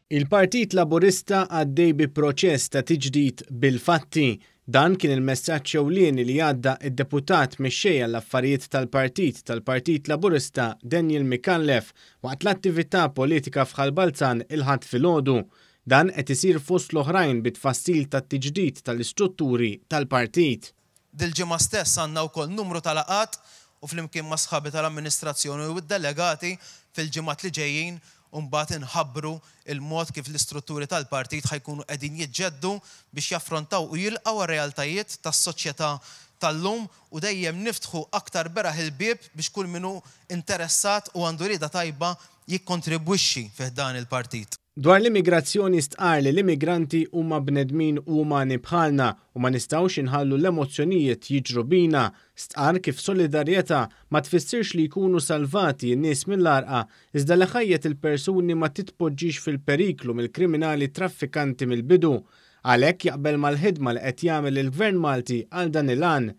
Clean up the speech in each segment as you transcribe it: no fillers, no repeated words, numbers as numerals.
Il-Partit Laburista għaddej bi proċess ta' tiġdid bil-fatti. Dan kien il-messaġġ ewlieni li għadda id-deputat mexxej għall-affarijiet tal-partit tal-Partit Laburista Daniel Micallef waqt l-attività politika f'Ħal Balzan il-Ħadd filgħodu. Dan qed isir fost l-oħrajn bit-tfassil tat-tiġdid tal-istrutturi tal-partit. Dil-ġimgħa stess għandna wkoll numru ta' laqgħat u flimkien ma' sħabi tal-amministrazzjoni u d-delegati fil-ġimgħat li ġejjin u mbagħad inħabbru il-mod kif l-istrutturi tal-partit ħa jkunu qegħdin jiġġeddu biex jaffrontaw u jilqgħu għar-realtajiet tas-soċjetà tal-lum u dejjem niftħu aktar beraħ il-bieb biex kull min hu interessat u għandu rieda tajba jikkontribwixxi fi ħdan il-partit. Dwar l-immigrazzjoni stqar li l-immigranti huma bnedmin u umani bħalna u ma nistgħux inħallu l-emozzjonijiet jiġru bina. Stqar kif solidarjetà ma tfissirx li jkunu salvati n-nies mill-għarqa iżda li ħajjet il-persuni ma titpoġġix fil-periklu mill-kriminali traffikanti mill-bidu. Għalhekk jaqbel mal-ħidma li qed jagħmel il-Gvern Malti għal dan il-għan.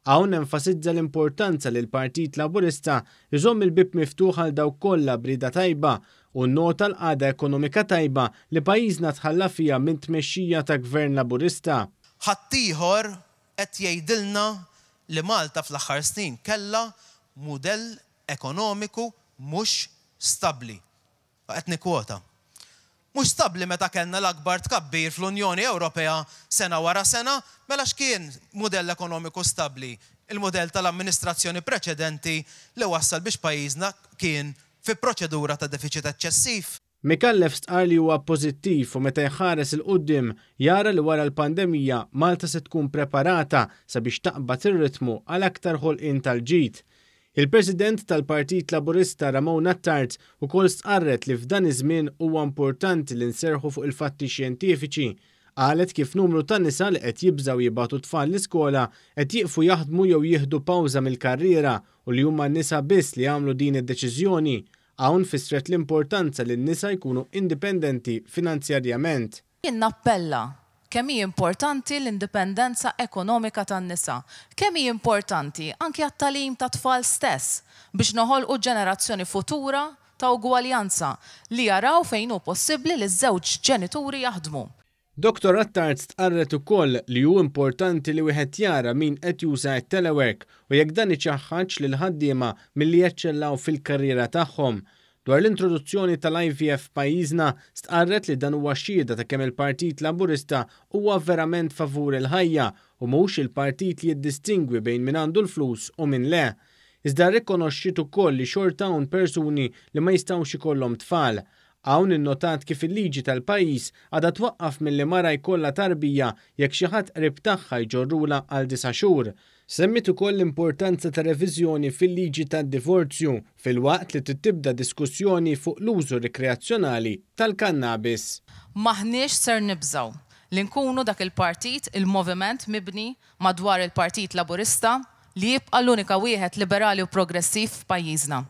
Hawn enfasizza l-importanza li l-Partit Laburista jżomm il-bieb miftuħ għal dawk kollha b'rieda tajba u nnota l-qagħda ekonomika tajba li pajjiżna tħalla fiha minn tmexxija ta' Gvern Laburista. Ħaddieħor qed jgħidilna li Malta fl-aħħar snin kellha mudell ekonomiku mhux stabbli. U qed nikkwota. Mhux stabbli meta kellna l-akbar tkabbir fl-Unjoni Ewropea sena wara sena, mela x'kien mudell ekonomiku stabbli? Il-mudell tal-amministrazzjoni preċedenti li wassal biex pajjiżna kien fi proċedura ta' defiċit eċċessiv. Micallef stqar li huwa pożittiv u meta jħares 'il quddiem jara li wara l-pandemija Malta se tkun preparata sabiex taqbad ir-ritmu għal aktar ħolqien tal-ġid. Il-President tal-Partit Laburista Ramona Attard ukoll stqarret li f'dan iż-żmien huwa importanti li nserħu fuq il-fatti xjentifiċi. Qalet kif numru ta' nisa li qed jibżgħu jibagħtu tfal l-iskola qed jieqfu jaħdmu jew jieħdu pawża mill-karriera u li huma n-nisa biss li jagħmlu din id-deċiżjoni. Hawn fissret l-importanza li n-nisa jkunu indipendenti finanzjarjament. Jien nappella kemm hi importanti l-indipendenza ekonomika tan-nisa, kemm hi importanti anki għat-tagħlim tat-tfal stess biex noħolqu ġenerazzjoni futura ta' ugwaljanza li jaraw fejn hu possibbli li ż-żewġ ġenituri jaħdmu. Dottor Attard stqarret ukoll li hu importanti li wieħed jara min qed juża t-telework u jekk dan iċaħħadx lill-ħaddiema milli jeċċellaw fil-karriera tagħhom. Dwar l-introduzzjoni tal-IVF f'pajjiżna stqarret li dan huwa xhieda ta' kemm il-Partit Laburista huwa verament favur il-ħajja u mhux il-partit li jiddistingwi bejn min għandu l-flus u min le. Iżda rrikonoxxiet ukoll li xorta hawn persuni li ma jistgħux ikollhom tfal. Hawn innotat kif il-liġi tal-pajjiż għadha twaqqaf milli mara jkollha tarbija jekk xi ħadd qrib tagħha jġorrulha għal disa' xhur. Semmiet ukoll l-importanza ta' reviżjoni fil-liġi tad-divorzju filwaqt li trid tibda diskussjoni fuq l-użu rikreazzjonali tal-kannabis. M'aħniex ser nibżgħu li nkunu dak il-partit, il-moviment mibni madwar il-Partit Laburista li jibqa' l-unika wieħed liberali u progressiv f'pajjiżna.